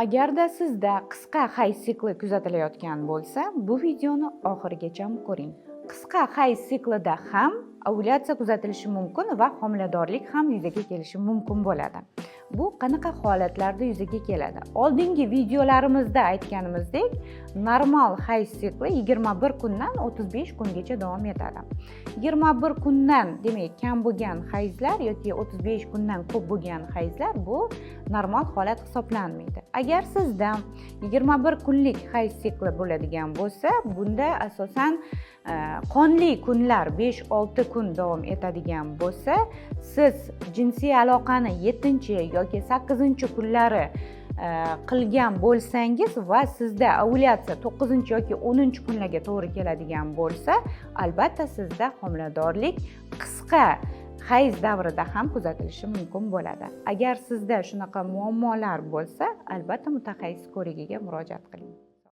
Agarda sizda qisqa hayz sikli kuzatilayotgan bo'lsa, bu videoni oxirigacha ko'ring. Qisqa hayz siklida ham ovulyatsiya kuzatilishi mumkin va homiladorlik ham yuzaga kelishi mumkin bo'ladi. Bu qanaqa holatlarda yuzaga keladi? Oldingi videolarimizda aytganimizdek, normal hayz sikli 21 kundan 35 kungacha davom etadi. 21 kundan, demak, kam bo'lgan hayzlar yoki 35 kundan ko'p bo'lgan hayzlar bu normal holat hisoblanmaydi. Agar sizda 21 kunlik hayz sikli bo'ladigan bo'lsa, bunda asosan qonli kunlar 5-6 kun davom etadigan bo'lsa, siz jinsiy aloqani 7 yoki 8 kunlari qilgan bo'lsangiz va sizda ovulyatsiya 9 yoki 10 kunlarga to'g'ri keladigan bo'lsa, albatta sizda homiladorlik qisqa hayz davrida ham kuzatilishi mumkin bo'ladi. Agar sizda shunaqa muammolar bo'lsa, albatta mutaxassis ko'rigiga murojaat qiling.